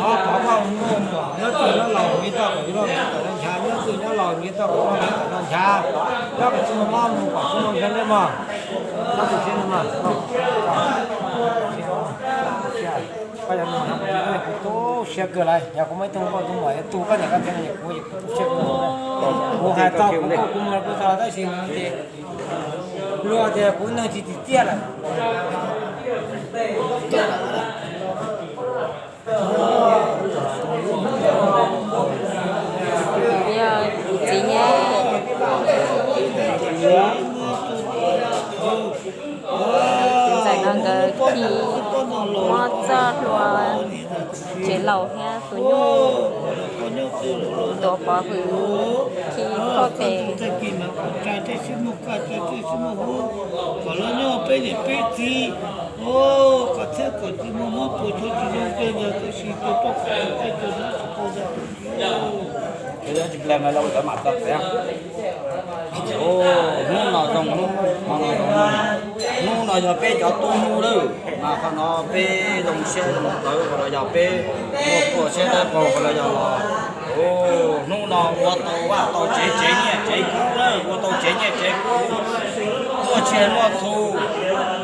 Qhov qhov koj mus muaj nyob twg nyob laus nce toj kom yuav luag nyob tom no nchav, nyob twg nyob laus nce toj kom luag nyob tom no nchav, nyob kom tsis muaj mob mus kom tsis muaj ntshav neb mog. Tab sis siab no mas, koj yog kuv tu siab kawg lawm, yog kuv muaj ib tug nkauj tug muam yuav tu koj niam koj txiv no kuv kuv tu siab kawg. Kuv hais txog kuv nkauj kuv muam kuv txog tab sis luag tias kuv neeg tsis tsim txiaj lawm. Yog kuv txiv nyab, kuv ntxhais no nkawd khi muab txoj hlua tsev laus thiab tus nyuj tuav pov hwm khi phauj tes. Kom lawv nyob peb niam peb txiv, kom thiab kom tsis muaj mob puas tsuaj tsis zoo kawg nkaus tab sis tus tuaj kom tej tus mob tsis tau. Hnub no zoo, hnub no zoo, hnub no yog peb cov tub hnub lawm, mas qhov no peb zoo siab zoo tawv los yog peb muaj pua siab dawb paug los yog los, hnub no ua tau vaj tau tsev, tsev nyiaj tsev kub lawm, ua tau tsev nyiaj tsev kub, muaj tsiaj muaj txhu,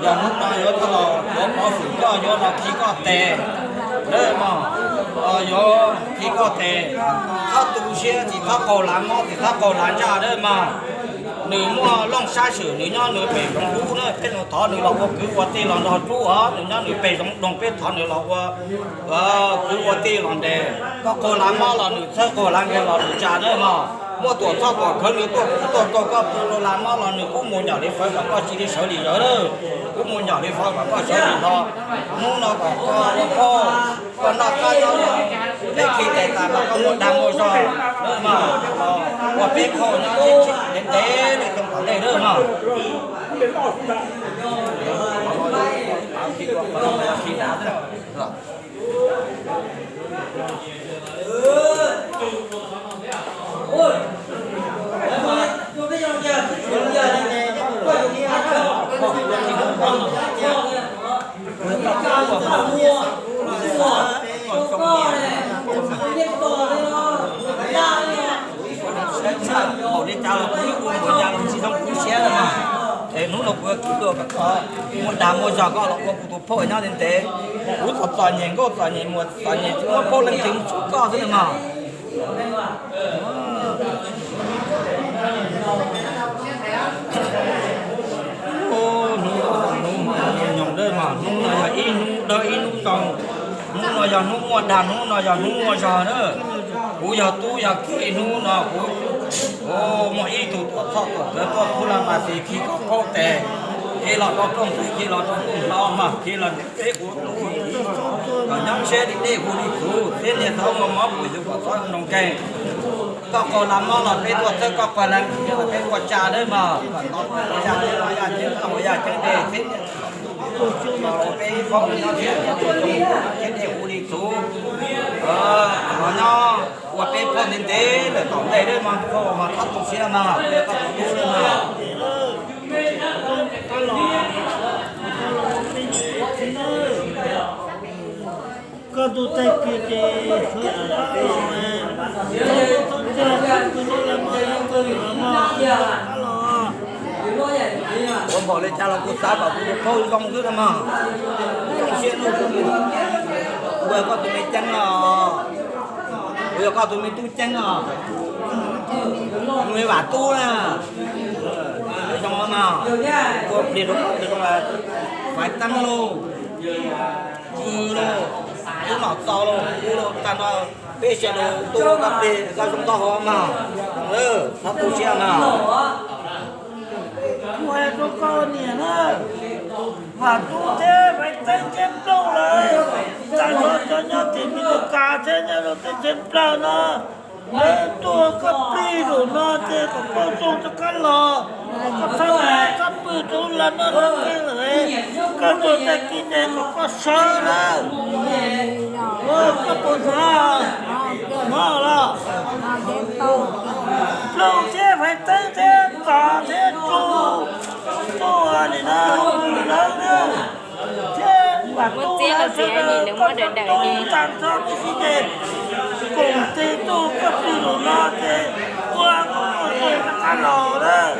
yog hnub no yuav coj los yuav pov hwm koj, yuav los khi koj tes lawm mog. Yuav khi koj tes, txhob tu siab, tsis txhob qaug lav mob, tsis txhob qaug lav ntsaj lawm mog. Nws muaj looj sab swm, nws nyob nws pem zoov dub na, peb mus thov nws los ua kwv ua tij los nrog rub os, nws nyob nws pem zoov doog, peb thov nws los ua kwv ua tij los ntes. Koj qaug lav mob los nws txhawb, qaug lav nkeeg los nws tsa na mog. Muaj tuam txhoj tuam khawv nws tuaj kuv tuaj tau koj pw rau lav mob los nws kub mus nyom li fawv kom koj cia li sawv li zawv lawm, kub mus nyom li fawv kom koj sawv li hlo. Hnub no kom koj ua phauj, koj noj qab nyob zoo, peb khi tes tas mas koj muaj dag muaj zog lawm mog, los ua peb phauj nyob ntev ntev li tau tom ntej lawm mog. Npaum li cas los kuv yeej ua npaum cas los tsis zoo kuv siab na mog. Es hnub no kuv yuav khwv dua kom koj muaj dag muaj zog, koj los ua kuv tus phauj nyob ntev ntev. Kuv txom txom nyem, nkauj txom nyem, muam txom nyem, tsis muaj phauj leej twg mus txhawb koj xwb na mog. Hnub no, hnub no, hnub no yog ib hnub dawb ib hnub zoo, hnub no yog hnub muaj dag, hnub no yog hnub muaj zog na. Kuv yog tub yog kiv hnub no kuv muaj ib tug tuam txhoj tuam khawv tuaj khub la mas tis khi koj qaug tes, khi los rau rooj nqi, khi los rau rooj hlau mas khi los peb ua tub kom nyob ntshiab li dej hu li txhuv, thiab niag txhob muaj mob puas yus kom txhob nroo keeg. Koj qaug lav mob los peb tuaj txhawb, koj qaug lav nkeeg los peb tuaj tsa lawm mog. Kom tau yaj ceeb los yaj ceeb, tau yaj ceeb dej thiab niag txhob muaj mob puas yus kom txhob nroo keeg. Peb ib qho nyob ntshiab li dej hu li txhuv, los nyob ua peb phauj ntev ntev lawm tom ntej lawm mog. Phauj mas txhob tu siab mog, peb koj tus tub lawm mog. Koj tus tag kis ces sawv tsees los, txhob ntshai, txhob ntshai, koj tus lub laj maj yeej kawg los mog, los. Ua npaum li cas los kuv xav kom kuv tus phauj zoo xwb no mog. Zoo siab, kuv yog koj tus me ceeb os, kuv yog koj tus me tub ceeb os. Me Vam Tub na, zoo mog, ua plig rau koj, Faiv Teeb lauj, Vwj lauj, Tub Nom Txos lauj, Vwj lauj, tag nrho peb sawv daws tuaj ua koj plig, koj zoo nkauj hauv mog. Txhob tu siab mog. Kuv hais rau koj niam na, Vam Tub thiab Faiv Teeb thiab Nplooj lawv, tag nrho cov nyob tim Meskas thiab nyob rau teb chaws Nplog no, lawv tuaj ua koj plig zaum no ces kom koj zoo rov qab los, koj txhob hais koj pw rau laj maj laj nkeeg lawm, koj tuaj tag kis ces kom koj sawv lawm. Koj puas hnov? Hnov los? Nplooj thiab Faiv Teeb thiab Txos thiab Tsu, Tsu nim no lawv na, thiab Muab txiab los txiav, nim nws muab dawm dawm ces. Koom tes tuaj koj plig los no ces ua koj tuaj rov qab los lawm.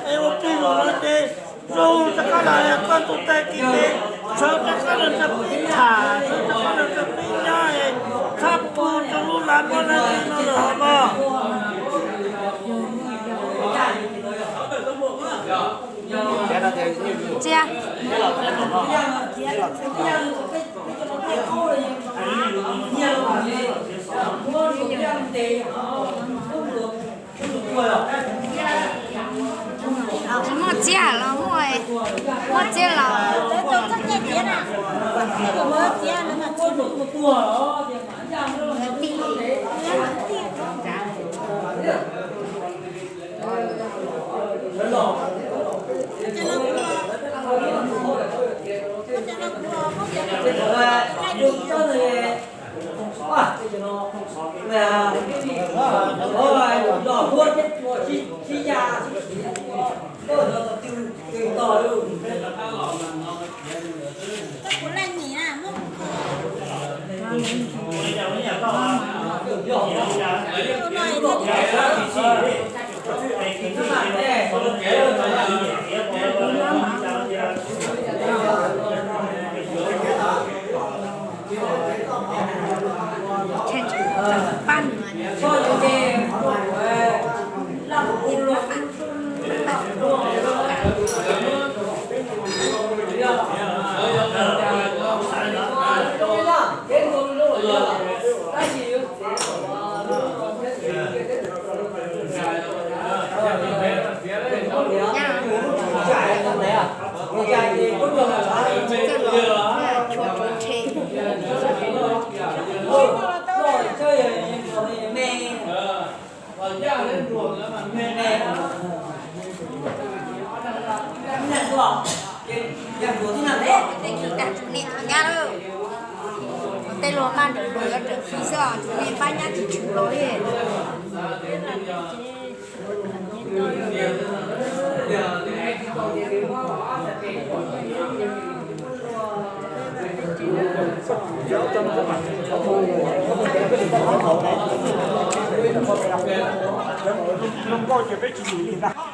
Es ua plig los no ces zoo rov qab los, koj tus tais kis ces sawv rov qab los nrog peb tham, sawv rov qab los nrog peb nyob es txhob pw rau lub laj mab laj nti no lawm mog. Txiab. Muaj txiab los muaj, muaj txiab los. Tej kis tag tsuas niam tau nyab lawm. Tej luag maj nrawm nroos yuav raws fi xwb os, tsuas niam pab nyab tsis tshwm los li. Nkauj ces peb tsis dim li ntag.